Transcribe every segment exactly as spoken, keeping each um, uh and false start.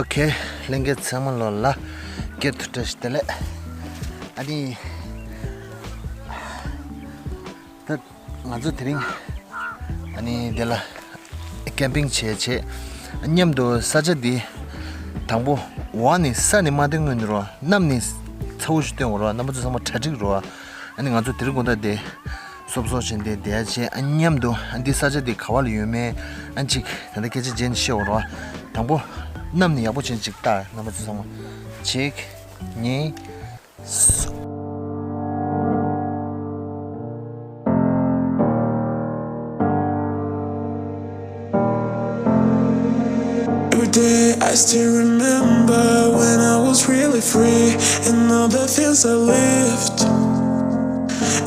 ཨོ་ཁེ། ལྷན་རྒྱས་ཚང་མ་ལོ་ལ་སྐྱིད་སྡུག་བཀྲ་ཤིས་བདེ་ལེགས། ཨ་ནི། ད་ང་ཚོ་དེ་རིང་ཨ་ནི་དེ་ལ་ཀེམ་པིང་བྱས་བྱས་མཉམ་དུ་ས་ཆ་འདི་དང་པོ་འོག་ནས་ས་ནས་མ་བཏོན་སྔོན་དུ་རོ་གནམ་ནས་ཚ་བོ་ཞིག་བཏོན་འོ་རོ། རྣམ་པ་ཚོ་ཚང་མ་གྲ་སྒྲིག་རོ། ཨ་ནི་ང་ཚོ་དེ་རིང་དགོང་དག་དེ་སོབ་སོབ་བྱས་འདི་བསྡད་བྱས་ཨ་མཉམ་དུ་ཨ་འདི་ས་ཆ་འདི་ག་བ་ལ་ཡོད་མེད་ཨ་ཅིག་ད་ལྟ་སྐད་ཆ་བྱས་ནས་བཤད་འོ་རོ། དང་པོ་གནམ་ནས་ཡག་པོ་བྱས་ཅིག་ལྟ། རྣམ་པ་ཚོ་ཚང་མ་གཅིག་གཉིས། Every day I still remember when I was really free and all the things I lived.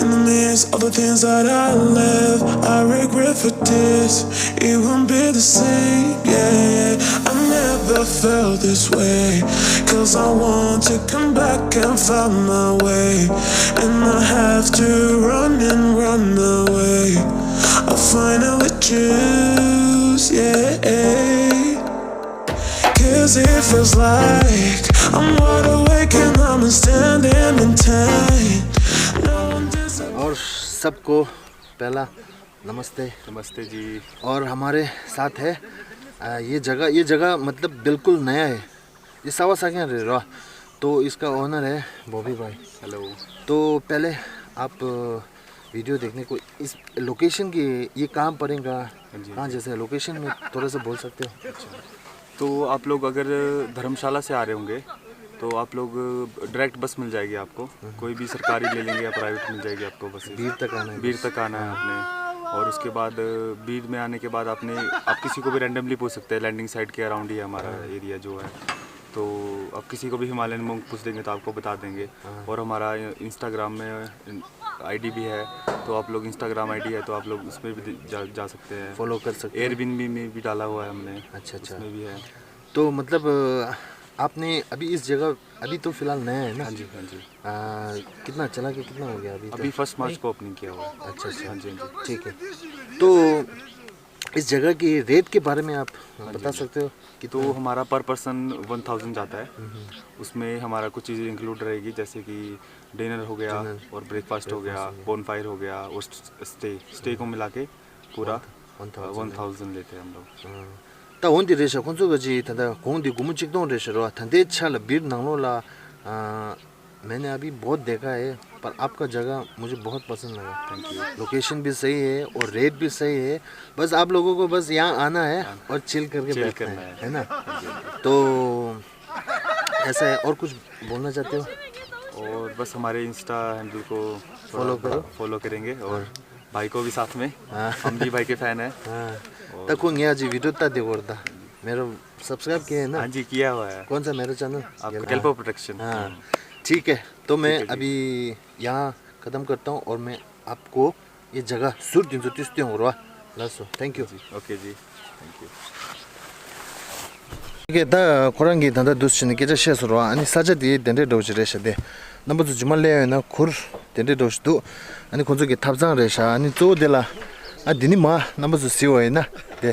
In the midst of the things that I left, I regret for this. It won't be the same, yeah. I never felt this way. Cause I want to come back and find my way. And I have to run and run away. I finally choose, yeah. Cause it feels like I'm wide awake and I'm standing in time. No one doesn't और सबको पहला नमस्ते। नमस्ते जी। और हमारे साथ है आ, ये जगह, ये जगह मतलब बिल्कुल नया है। ये सावा साकियां रह रहा। तो इसका ओनर है बॉबी भाई। हेलो। तो पहले आप वीडियो देखने को इस लोकेशन की, ये कहाँ पड़ेगा? हाँ जी। कहाँ जैसे लोकेशन में थोड़ा सा बोल सकते हो? तो आप लोग अगर धर्मशाला से आ रहे होंगे तो आप लोग डायरेक्ट बस मिल जाएगी आपको। कोई भी सरकारी ले लेंगे या प्राइवेट मिल जाएगी आपको बस। बीर तक आना है। बीर तक आना है आपने। और उसके बाद बीर में आने के बाद आपने, आप किसी को भी रैंडमली पूछ सकते हैं। लैंडिंग साइट के अराउंड ही है हमारा एरिया जो है। तो आप किसी को भी हिमालयन मोंक पूछ देंगे तो आपको बता देंगे। और हमारा इंस्टाग्राम में आईडी भी है, तो आप लोग, इंस्टाग्राम आईडी है तो आप लोग उसमें भी जा, जा सकते हैं। फॉलो कर सकते हैं। एयरबीएनबी में भी डाला हुआ है हमने। अच्छा, अच्छा। उसमें भी है। तो मतलब अ, आपने अभी इस जगह, अभी तो फिलहाल नया है ना? हाँ जी, हाँ जी। आ, कितना चला के कितना हो गया अभी तक? अभी फर्स्ट मार्च को ओपनिंग किया हुआ है। अच्छा, अच्छा। हाँ जी, हाँ जी। ठीक है। तो इस जगह की रेट के बारे में आप बता सकते हो? तो कितना? हमारा पर पर्सन वन थाउजेंड जाता है। उसमें हमारा कुछ चीज़ें इंक्लूड रहेगी, जैसे कि डिनर हो गया और ब्रेकफास्ट हो गया, बोनफायर हो गया और स्टे, स्टे को मिला के पूरा वन थाउजेंड लेते हैं हम लोग। ད་འོན་ཏེ་རེད་ཤག་ཁོང་ཚོ་ག་ཅིག་ད་ལྟ་གོང་དེ་སྒོར་མོ་གཅིག་སྟོང་རེད་ཤག་རོ། ད་ལྟའི་ཆ་ལ་སྦིར་ནང་ལོགས་ལ་ཨ། मैंने अभी बहुत देखा है, पर आपका जगह मुझे बहुत पसंद लगा। Thank you. लोकेशन भी सही है और रेट भी सही है। बस आप लोगों को बस यहाँ आना है और चिल करके चिल बैठना करना है, है। है ना? तो ऐसा है, और कुछ बोलना चाहते हो? और बस हमारे इंस्टा हैंडल को थोड़ा फॉलो करो। फॉलो करेंगे और भाई को भी साथ में। हाँ। हम भी भाई के फैन हैं। हाँ। और तक को गया जी वीडियो ता देखो था। मेरा सब्सक्राइब किया है ना? हाँ जी, किया हुआ है। कौन सा मेरा चैनल? आपका ये कैल्पो प्रोडक्शन। हाँ। ठीक है, तो मैं ठीक है जी। अभी यहाँ खत्म करता हूँ और मैं आपको ये जगह सुर दिन जो तीस हो रहा। लास्ट। Thank you. जी, ओके ji. Thank you. Okay, ད་ཁོ་རང་གིས་ད་ལྟ་འདུག་ཟེར་ནས་སྐད་ཆ་བཤད་སོང་ར། ཨ་ནི་ས་ཆ་དེ་དེ་འདྲའི་འདྲ་བོ་ཞིག་རེད་ཤག་སྟེ། རྣམ་པ་ཚོ་རྗེས་མ་སླེབས་ཡོང་ན་གུར་དེ་འདྲའི་འདྲ་བོ་ཞིག་འདུག་ཨ་ནི་ཁོང་ཚོ་གི་ཐབ་ཚང་རེད་ཤག་ཨ་ནི་གཙོ་བོ་དེ་ལ། ཨ་འདི་ནི་མ་རྣམ་པ་ཚོ་གཟིགས་པ་ཡིན་ན་དེ་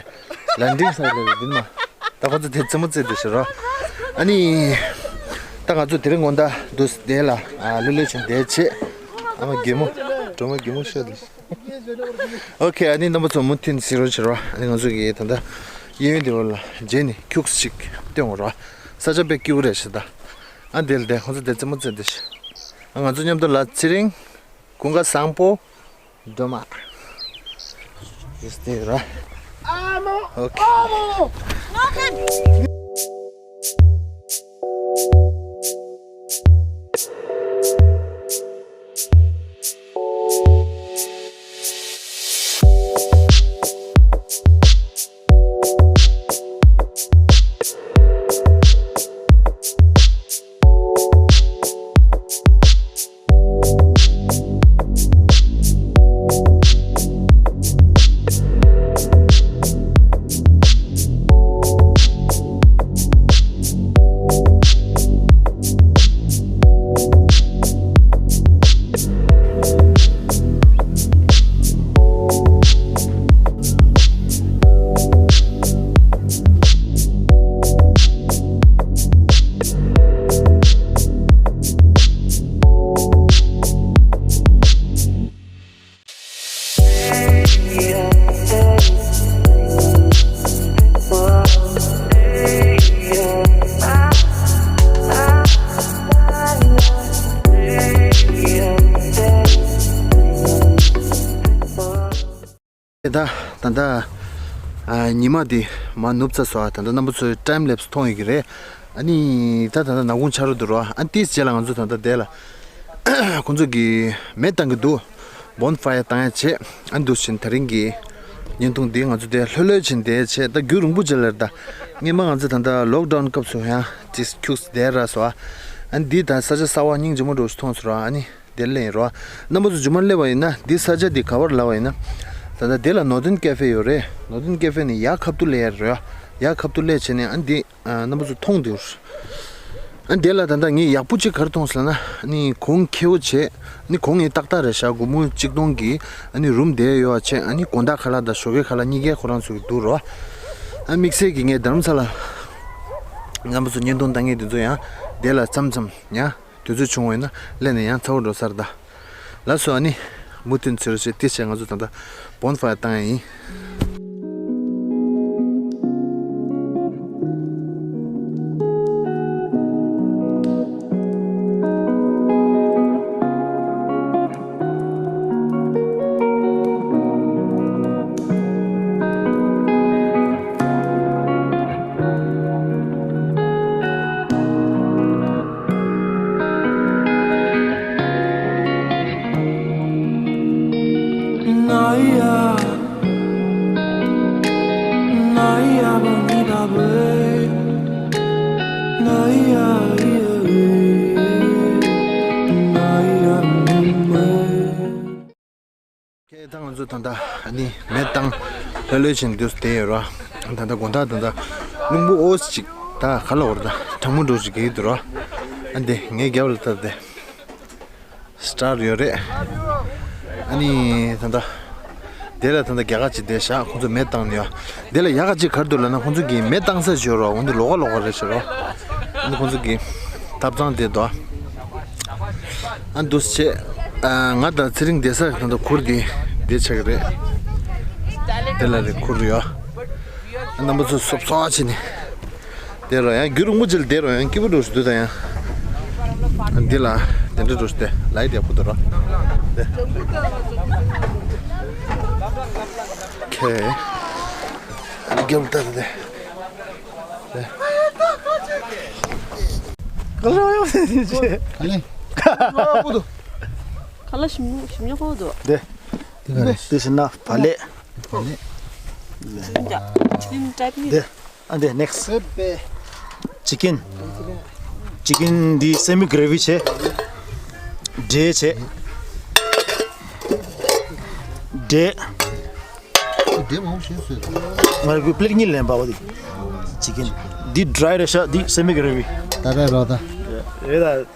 ལན་ཀྲིང་ས་རེད། འདི་ནི་མ། ད་ཁོང་ཚོ་དེ་རྩེད་མོ་རྩེ་འདུག་ཟེར་རོ། ཨ་ནི། ད་ང་ཚོ་དེ་རིང་དགོང་དག་འདུག་སེ་བསྡད་ལ། ཨ་ལོ་ལོ་ཆུང་བསྡད་བྱས། ཨ་མ་རྒན་མོ། སྒྲོལ་མ་རྒན་མོ་ཤོད་དེ། ཨོ་ཁེ། ཨ་ནི་རྣམ་པ་ཚོ་མུ་མཐུད་ནས་གཟིགས་རོགས་བྱེད་རོགས། ཨ་ནི་ང་ཚོ་གི་ད་ལྟ་གཡས་གཡོན་དེ་བ་ལ་རྗེས་ནས་ཁྱུག་ཙམ་ཅིག་སྟོན་འོང་རོགས། ས་ཆ་དཔེ་སྐྱིད་པོ་རེད་ཤག་ད། ཨ་འདི་ལ་བསྡད། ཁོང་ཚོ་དེ་རྩེད་མོ་རྩེ་འདུག་ཨ་ང་ཚོ་མཉམ་དུ་ལ་ཚེ་རིང་། ཀུན་དགའ་བཟང་པོ། སྒྲོལ་མ། ཡིས་ཏེ་ར། ཨ་མོ། ཨོ་ཁེ། ཨ་མོ། ད་ཨ་ཉི་མ་འདི་མར་ནུབ་ཚར་སོང་། ད་ལྟ་རྣམ་པ་ཚོས་ཊའིམ་ལེབ་སི་མཐོང་ཡོད་ཀྱི་རེད། ཨ་ནི་ད་ད་ལྟ་ནག་ཁུང་ཆགས་འགྲོ་འདུག་རོ། ཨ་ནི་དེའི་རྗེས་ལ་ང་ཚོ་ད་ལྟ་དེ་ལ་ཁོང་ཚོ་གིས་མེ་བཏང་གི་འདུག། བོན་ཕ་ཡར་བཏང་ཡ་བྱས། ཨ་འདུག་བཞིན་དེ་རིང་གི་བརྙན་ཐུང་འདི་ང་ཚོ་དེ་ལྷོད་ལྷོད་བྱས་བསྡད་བྱས། ད་རྒྱུན་རིང་པོ་ཅིག་ལ་རེད། ད་སྔོན་མ་ང་ཚོ་ད་ལྟ་ལོག་ཌའུན་སྐབས་སུ་ཡང་ཅིག་ཁྱུགས་བསྡད་ར་སོང་། ཨ་ནི་འདི་ད་ས་ཆ་གསར་པ་སྙིང་རྗེ་མོ་འདྲ་བོ་ཞིག་མཐོང་སོང་ར། ཨ་ནི་དེ་ལ་ཡིན་རོ། རྣམ་པ་ཚོ་རྗེས་མ་སླེབས་པ་ཡིན་ན་འདི་ས་ཆ་འདི་ག་པར་ལབ་པ་ཡིན་ན། ད་ལྟ་དེ་ལ་ནོར་ཐན་ཀེ་ཧྥེ་ཡོད་རེད། ནོར་ཐན་ཀེ་ཧྥེ་ནས་ཡར་ཁ་ཐུག་སླེབས་ཡ་རེད་རོ། ཡར་ཁ་ཐུག་སླེབས་བྱས་ནས་ཨ་འདི་ཨ་རྣམ་པ་ཚོ་མཐོང་འདུག། ཨ་འདི་ལ་ད་ལྟ་ངས་ཡག་པོ་ཅིག་ག་རེ་མཐོང་སོང་ལབ་ན། ཨ་ནི་གོང་ཁེ་པོ་བྱས། ཨ་ནི་གོང་ངས་ཏག་ཏག་རེད་ཤག། སྒོར་མོ་གཅིག་སྟོང་གི་ཨ་ནི་རུམ་བསྡད་ཡོད་པ་བྱས། ཨ་ནི་དགོང་དག་ཁ་ལག་དང་ཞོགས་ཀའི་ཁ་ལག་གཉིས་ཀའི་ཁོ་རང་ཚོ་གི་འདུག་རོ། ཨ་དམིགས་བསལ་གྱི་ངས་རྡ་རམ་ས་ལ་རྣམ་པ་ཚོ་བརྙན་ཐུང་ལྟ་མཁན་དེ་ཚོ་ཡང་འདི་ལ་མཚམས་མཚམས་ཡང་དུས་ཚོད་བྱུང་བ་ཡིན་ན་སླེབས་ནས་ཡང་ཚ་བོ་འགྲོ་ས་རེད་ད། ལགས་སོ། ཨ་ནི་མུ་མཐུད་ཚུར་བྱེད་དེ་བྱས་ང་ཚོ་ད་ལྟ་བོན་ཕ་ཡར་བཏང་ཡ་ཡིན། ཁྱེད་ད་ང་ཚོ་ད་ལྟ་ཨ་ནི་མེ་བཏང་ལྷོད་ལྷོད་བྱས་འདུག་བསྡད་ཡོད་ར། ད་ལྟ་དགོང་དག་ད་ལྟ་རླུང་བུ་ཨོ་ཙི་ཅིག་ད་ག་ལ་བར་ད་གྲང་མོ་འགྲོ་ཅིག་གི་འདུག་ར། ཨ་འདི་ངའི་རྒྱབ་ལ་ད་དེ་སི་ཊར་ཡོད་རེད། ཨ་ནི་ད་ལྟ་དེ་ལ་ད་ལྟ་རྒྱ་གར་ཅིག་བསྡད་ཤག། ཁོང་ཚོ་མེ་བཏང་ནས་ཡོད། དེ་ལ་ཡག་ག་ཅིག་ག་རེ་འདུག་ལབ་ན། ཁོང་ཚོ་གིས་མེ་བཏང་ས་ཅིག་ཡོད་ར། འོ་འདི་ལོགས་ཀ་ལོགས་ཀ་རེད་ཤག་ར། ཨ་ནི་ཁོང་ཚོ་གི་ཐབ་ཚང་དེ་དོ། ཨ་འདུག་སེ་བྱས། ཨ་ང་དང་ཚེ་རིང་བསྡད་ས་ད་ལྟ་ཁུར་དེ་བསྡད་ཆགས་ཀྱི་རེད། དེ་ལ་རེད་ཁུར་ཡོད། རྣམ་པ་ཚོ་སོབ་སོབ་བྱས་ནས་བསྡད་རོགས། ཡང་རྒྱུན་རིང་པོ་ཅིག་ལ་བསྡད་རོགས། ཡང་སྐྱིད་པོ་འདྲ་བོ་ཞིག་འདུག་ད་ཡང་འདི་ལ་དེ་འདྲ་འདྲ་བོ་ཞིག་བསྡད། ལའི་ཊི་ཡག་པོ་འདུག་ར། དེ་ཁེ་རྒྱབ་ལྟ་དེ། ག་ལ་ཡོང་ཟེར་ཅེ། ཨ་ནི། ཁ་ལག་ཞིམ་ཉོ་ཞིམ་ཉོ་གོ་འདུག། དེ། དེ་ག་རེད། དེ་ཟེར་ན་བག་ལེབ། བག་ལེབ། ཅི་ལིན་ཅི་ལིན་ཊའིབ་ནི། དེ། ཨ་འདི་ནེག་སི་ཊི། ཅི་ཀིན། ཅི་ཀིན་འདི་སེ་མི་གྷི་རེ་ཝི་བྱས། འབྲས་བྱས། འབྲས། འབྲས་མང་པོ་ཞིག་བཟོས་འདུག། ང་རང་གི་པི་ལེཊ་གཉིས་ལེན་པ་བ་འདི། ཅི་ཀིན། འདི་ཌི་རའི་རེད་ཤག། འདི་སེ་མི་གྷི་རེ་ཝི། ད་རེད་རོགས་ད། རེད་ད།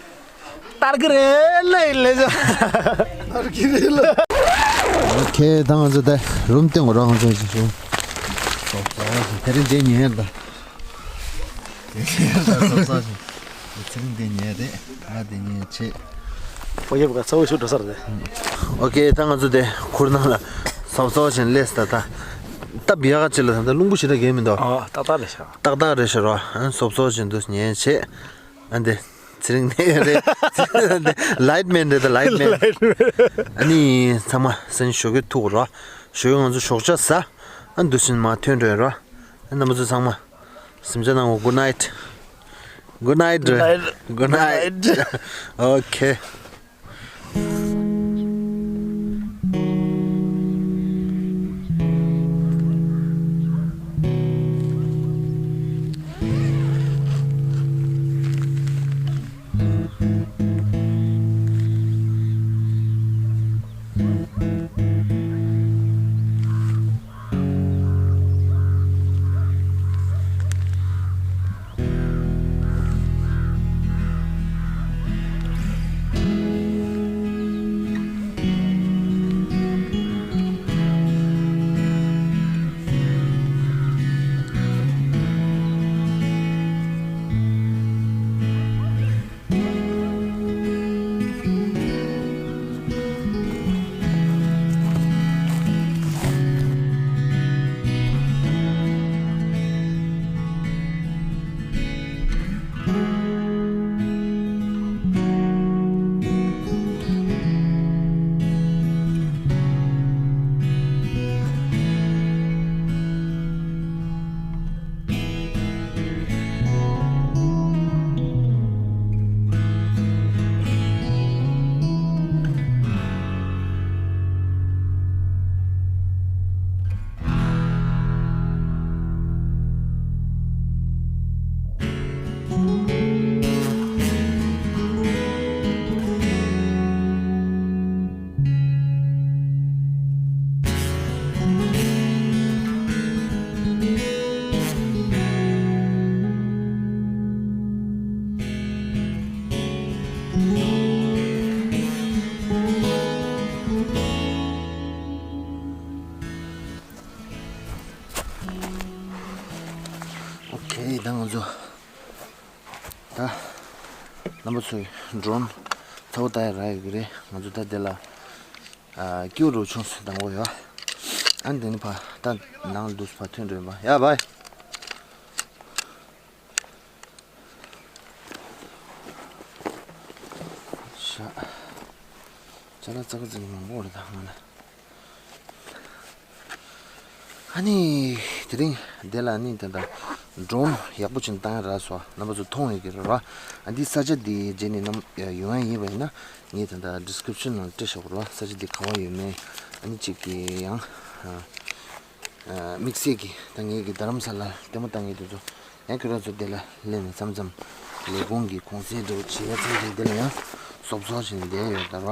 ཏར་གི་རེད་ལེ་ལེ་ཟ། ཏར་གི་རེད་ལེ། ཨོ་ཁེ། ད་ང་ཚོ་ད་རུམ་སྟོན་གོ་རོགས། ང་ཚོ་ཅིག་རུམ། དེ་རིང་དེ་ཉན་ཡར་ད། དེ་རིང་དེ་ཉན་རེད། ང་དེ་ཉན་བྱེད། ཕོ་ཡབ་ག་ཚ་བོ་ཤུ་འགྲོ་ས་རེད། ཨོ་ཁེ། ད་ང་ཚོ་དེ་ཁུར་ནང་ལ་སོབ་སོབ་བྱས་སླེབས་ད། ད་སྟབས་ཡག་ག་ཅིག་ལ་ད་རླུང་བུ་ཞེ་དྲག་རྒྱག་མི་འདུག། ཨ་ཏག་ཏག་རེད་ཤག། ཏག་ཏག་རེད་ཤག་རོ། ཨ་སོབ་སོབ་བྱས་འདུག་ཉན་བྱེད། ཨ་འདི། ཚེ་རིང་ནས་རེད། ལའིཊ་མེན་རེད་ད། ལའིཊ་མེན། ཨ་ནི་ཚང་མ་སང་ཉིན་ཞོགས་ཀས་ཐུག་རོགས། ཞོགས་ཀས་ང་ཚོ་ཞོགས་ཇ་ཟ། ཨ་འདུག་སེ་མར་ཐོན་འགྲོ་ཡ་རོགས། ཨ་རྣམ་པ་ཚོ་ཚང་མ་གཟིམ་ཆ་ནང་ངོ་། གུཌ་ནའིཊ། གུཌ་ནའིཊ་རེད། གུཌ་ནའིཊ། ཨོ་ཁེ། ཨོ་ཁེ། ད་ང་ཚོ་ད་རྣམ་པ་ཚོས་ཌོ་རོན་ཚ་བོ་ལྟ་ཡ་རག་ཡོད་ཀྱི་རེད། ང་ཚོ་ད་དེ་ལ་ཨ་སྐྱིད་པོ་རུ་བྱུང་སོང་། ད་འོ་ཡ། ཨ་ནི་དེ་ནི་ཕ་ད་ནང་ལ་འདུག་ཕ་ཐོན་འགྲོ་ཡིན་པ། ཡ་བའི། ཤ་ཅ་ལག་ཙག་ཙིག་མང་པོ་རེད་ད་ང་ལ། ཨ་ནི་དེ་རིང་འདི་ལ་ནི་ད་ལྟ་ཌོ་རོན་ཡག་པོ་ཅིག་བཏང་ཡ་རག་སོང་། རྣམ་པ་ཚོ་མཐོང་ཡོད་ཀྱི་རེད་ར། ཨ་འདི་ས་ཆ་འདི་རྗེས་ནས་ནམ་ཡོང་ཡ་ཡིན་པ་ཡིན་ན་ངས་ད་ལྟ་ཌི་སི་ཀི་རིབ་ཤན་ནང་སྤྲད་བཞག་གོ་ར། ས་ཆ་འདི་ག་བ་ཡོད་མེད། ཨ་ནི་གཅིག་གི་ཡང་དམིགས་བསལ་གྱི་ད་ངས་ཀྱི་རྡ་རམ་ས་ལ་ལྟད་མོ་ལྟ་མཁན་དེ་ཚོ་ཡང་ཁྱོད་རང་ཚོ་འདི་ལ་སླེབས་ནས་མཚམས་མཚམས་ལས་ཁུངས་ཀྱི་གུང་སེང་འདྲ་བོ་བྱེད་ཡ་མཚམས་མཚམས་འདི་ལ་ཡང་སོབ་སོབ་བྱས་ནས་བསྡད་ཡོད་ད་ར།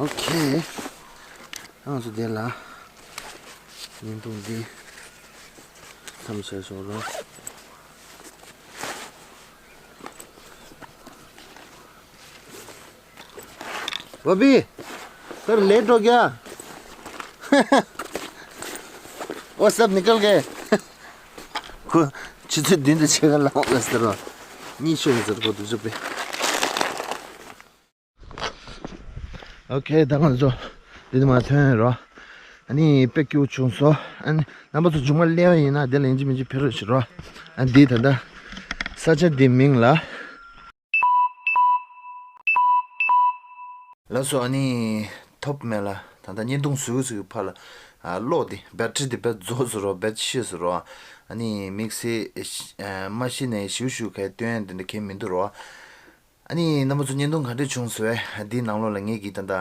ཨོ་ཁེ། ང་ཚོ་འདི་ལ་བརྙན་ཐུང་འདི་མཚམས་བཞག་ཆོག་རོགས། བ་བི། sir late हो गया। वो सब निकल गए। ཁོ་ཆུ་ཚོད་བདུན་དང་ཕྱེད་ཀ་ལ་འོང་ཟེར་རོ། གཉིད་ཤོར་ཡོད་ཟེར་ཁོ་དུ་ཆུ་པེ། ཨོ་ཁེ། ད་ང་ཚོ་འདི་ནས་མར་ཐོན་རོགས། ཨ་ནི་དཔེ་སྐྱིད་པོ་བྱུང་སོང་། ཨ་ནི་རྣམ་པ་ཚོ་མཇུག་མ་སླེབས་པ་ཡིན་ན་དེ་ལ་ཡིན་གཅིག་མིན་གཅིག་ཕེབས་རོགས་བྱེད་རོགས། ཨ་འདི་ད་ལྟ་ས་ཆ་འདི་མིང་ལ། ལགས་སོ། ཨ་ནི་ཐོབ་མེད་ལ་ད་ལྟ་བརྙན་ཐུང་བཟོ་གི་བཟོ་གི་ཕར་ལ་ཨ་གློག་འདི་བེ་ཊི་རི་འདི་བེ་རྫོགས་སོང་རོགས། བེ་ཊི་ཤི་སོང་རོགས། ཨ་ནི་དམིགས་བསལ་མ་ཤི་ནས་ཞིའུ་ཞིའུ་ག་སྟོན་ཡ་འདི་འདྲ་གང་མི་འདུག་རོགས། ཨ་ནི་རྣམ་པ་ཚོ་བརྙན་ཐུང་ག་འདྲས་བྱུང་སོང་བས། འདིའི་ནང་ལོགས་ལ་ངེད་ཀྱིས་ད་ལྟ་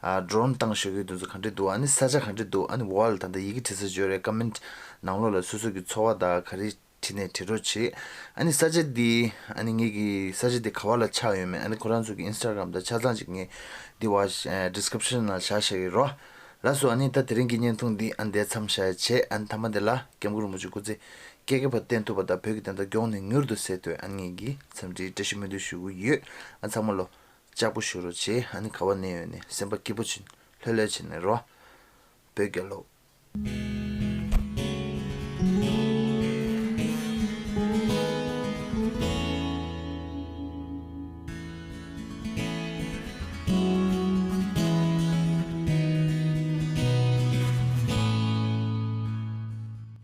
ཨ་ཌོ་རོན་བཏང་བཞག་གི་དེ་ཚོ་ག་འདྲས་འདུག་ཨ་ནི་ས་ཆ་ག་འདྲས་འདུག་ཨ་ནི་འོག་ལ་ད་ལྟ་ཡི་གེ་བྲིས་ས་ཅིག་ཡོད་རེད། ཀོ་མེན་ཊི་ནང་ལོགས་ལ་སོ་སོ་གི་ཚོར་བ་དང་ག་རེ་བྲིས་ནས་བྲིས་རོགས་བྱེད། ཨ་ནི་ས་ཆ་འདི་ཨ་ནི་ངེད་ཀྱི་ས་ཆ་འདི་ག་བ་ལ་ཆགས་ཡོད་མེད། ཨ་ནི་ཁོ་རང་ཚོ་གི་ཨིན་སི་ཊ་གྷ་རམ་དང་ཆ་ཚང་ཅིག་ངས་འདི་བ་ཌི་སི་ཀི་རིབ་ཤན་ནང་བཞག་བཞག་གི་རོགས། ལགས་སོ། ཨ་ནི་ད་དེ་རིང་གི་བརྙན་ཐུང་འདི་ཨ་ནི་འདིར་མཚམས་བཞག་ཡ་བྱས། ཨ་ནི་མཐའ་མ་འདི་ལ་སྐྱབས་མགོན་རིན་པོ་ཆེ་སྐུ་ཚེ་བསྐལ་བརྒྱ་བར་བརྟན་ཐུབ་པ་དང་བོད་ཀྱི་བདེན་མཐའ་མགྱོགས་ནས་མྱུར་དུ་གསལ་དོན་ཨ་ནི་ངེད་ཀྱི་འཚམས་འདྲིའི་བཀྲ་ཤིས་སྨོན་འདུན་ཞུ་གི་ཡོད། ཨ་ཚང་མ་ལོ་ལྕགས་པོ་བཞུགས་རོགས་བྱེད། ཨ་ནི་ག་བ་ནས་ཡོད་ནས་སེམས་པ་སྐྱིད་པོ་བྱེད། ལྷོད་ལྷོད་བྱས་ནས་རོགས། བོད་རྒྱལ་ལོ།